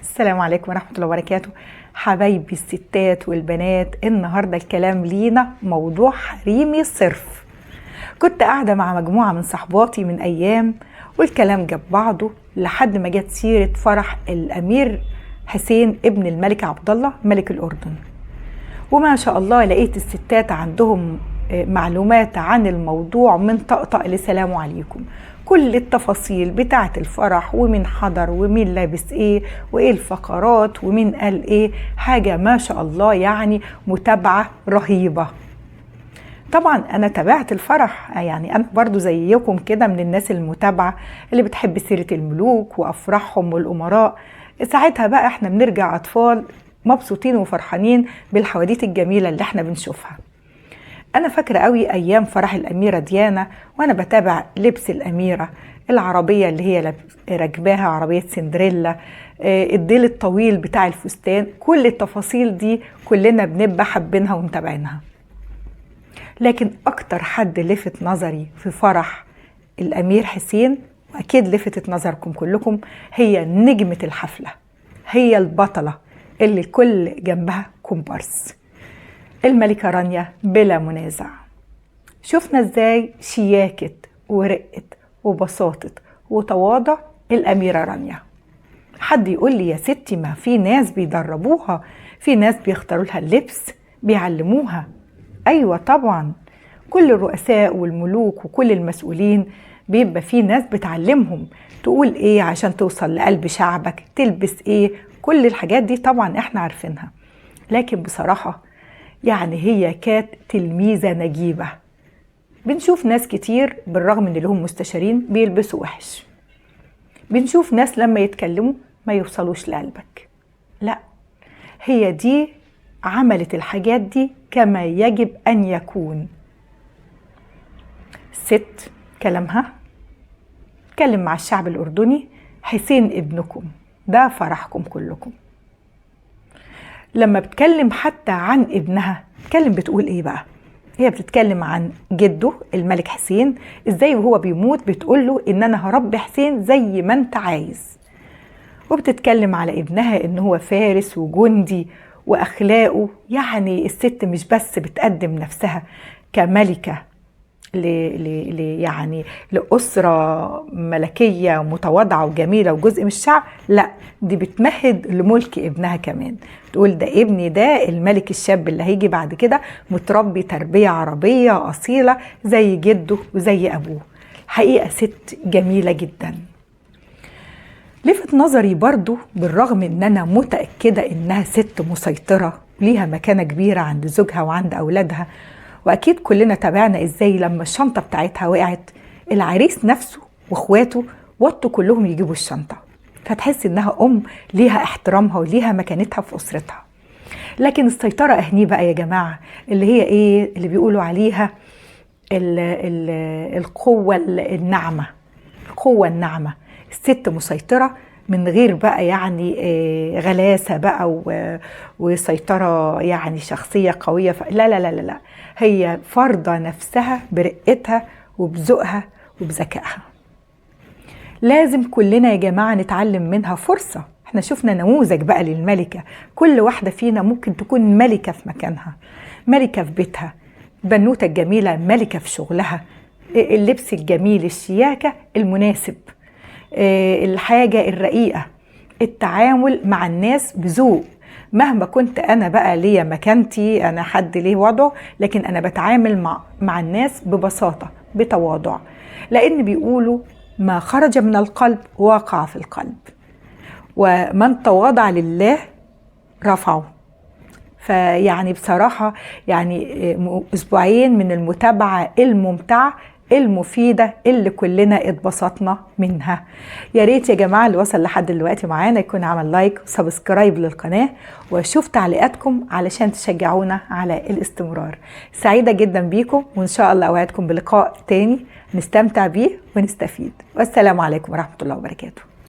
السلام عليكم ورحمة الله وبركاته. حبايبي الستات والبنات، النهاردة الكلام لينا موضوع حريمي صرف. كنت قاعدة مع مجموعة من صحباتي من أيام، والكلام جاب بعضه لحد ما جت سيرة فرح الأمير حسين ابن الملك عبد الله ملك الأردن. وما شاء الله لقيت الستات عندهم معلومات عن الموضوع من طقطق لسلام عليكم، كل التفاصيل بتاعة الفرح ومين حضر ومين لابس ايه وايه الفقرات ومين قال ايه، حاجة ما شاء الله يعني متابعة رهيبة. طبعا انا تابعت الفرح، يعني انا برضو زيكم كده من الناس المتابعة اللي بتحب سيرة الملوك وافراحهم والامراء. ساعتها بقى احنا بنرجع اطفال مبسوطين وفرحانين بالحواديت الجميلة اللي احنا بنشوفها. أنا فاكرة قوي أيام فرح الأميرة ديانا وأنا بتابع لبس الأميرة، العربية اللي هي راكباها عربية سندريلا، الديل الطويل بتاع الفستان، كل التفاصيل دي كلنا بنبقى حابينها ومتابعينها. لكن أكتر حد لفت نظري في فرح الأمير حسين، وأكيد لفتت نظركم كلكم، هي نجمة الحفلة، هي البطلة اللي الكل جنبها كومبارس، الملكة رانيا بلا منازع. شفنا ازاي شياكت ورقت وبساطت وتواضع الأميرة رانيا. حد يقول لي يا ستي ما في ناس بيدربوها، في ناس بيختاروا لها اللبس، بيعلموها. أيوة طبعا، كل الرؤساء والملوك وكل المسؤولين بيبقى في ناس بتعلمهم تقول ايه عشان توصل لقلب شعبك، تلبس ايه، كل الحاجات دي طبعا احنا عارفينها. لكن بصراحة يعني هي كانت تلميذة نجيبة. بنشوف ناس كتير بالرغم ان لهم مستشارين بيلبسوا وحش، بنشوف ناس لما يتكلموا ما يوصلوش لقلبك. لا، هي دي عملت الحاجات دي كما يجب ان يكون. ست كلامها اتكلم مع الشعب الأردني، حسين ابنكم ده فرحكم كلكم. لما بتكلم حتى عن ابنها بتكلم بتقول ايه بقى؟ هي بتتكلم عن جده الملك حسين ازاي وهو بيموت بتقول له ان انا هربي حسين زي ما انت عايز، وبتتكلم على ابنها ان هو فارس وجندي واخلاقه. يعني الست مش بس بتقدم نفسها كملكة يعني لأسرة ملكية متواضعة وجميلة وجزء من الشعب، لا دي بتمهد لملك ابنها كمان. تقول ده ابني، ده الملك الشاب اللي هيجي بعد كده متربي تربية عربية أصيلة زي جده وزي أبوه. حقيقة ست جميلة جدا. لفت نظري برضو بالرغم ان انا متأكدة انها ست مسيطرة وليها مكانة كبيرة عند زوجها وعند أولادها، واكيد كلنا تابعنا ازاي لما الشنطة بتاعتها وقعت العريس نفسه واخواته وطوا كلهم يجيبوا الشنطة، فتحس انها ام ليها احترامها وليها مكانتها في اسرتها. لكن السيطرة اهني بقى يا جماعة، اللي هي ايه اللي بيقولوا عليها ال ال القوة الناعمة، القوة الناعمة. الست مسيطرة من غير بقى يعني غلاسه بقى وسيطرة يعني شخصية قوية، لا لا لا لا، هي فرضه نفسها برقتها وبذوقها وبذكائها. لازم كلنا يا جماعة نتعلم منها فرصة. احنا شفنا نموذج بقى للملكه، كل واحدة فينا ممكن تكون ملكه في مكانها، ملكه في بيتها، البنوته الجميلة ملكه في شغلها، اللبس الجميل، الشياكه المناسب، الحاجة الرقيقة، التعامل مع الناس بذوق. مهما كنت أنا بقى ليا مكانتي، أنا حد ليه وضعه، لكن أنا بتعامل مع الناس ببساطة بتواضع، لأن بيقولوا ما خرج من القلب وقع في القلب، ومن تواضع لله رفعه. فيعني بصراحة يعني أسبوعين من المتابعة الممتعة المفيدة اللي كلنا اتبسطنا منها. يا ريت يا جماعة اللي وصل لحد دلوقتي معانا يكون عمل like و subscribe للقناة، واشوف تعليقاتكم علشان تشجعونا على الاستمرار. سعيدة جدا بيكم، وان شاء الله اوعدكم بلقاء تاني نستمتع بيه ونستفيد. والسلام عليكم ورحمة الله وبركاته.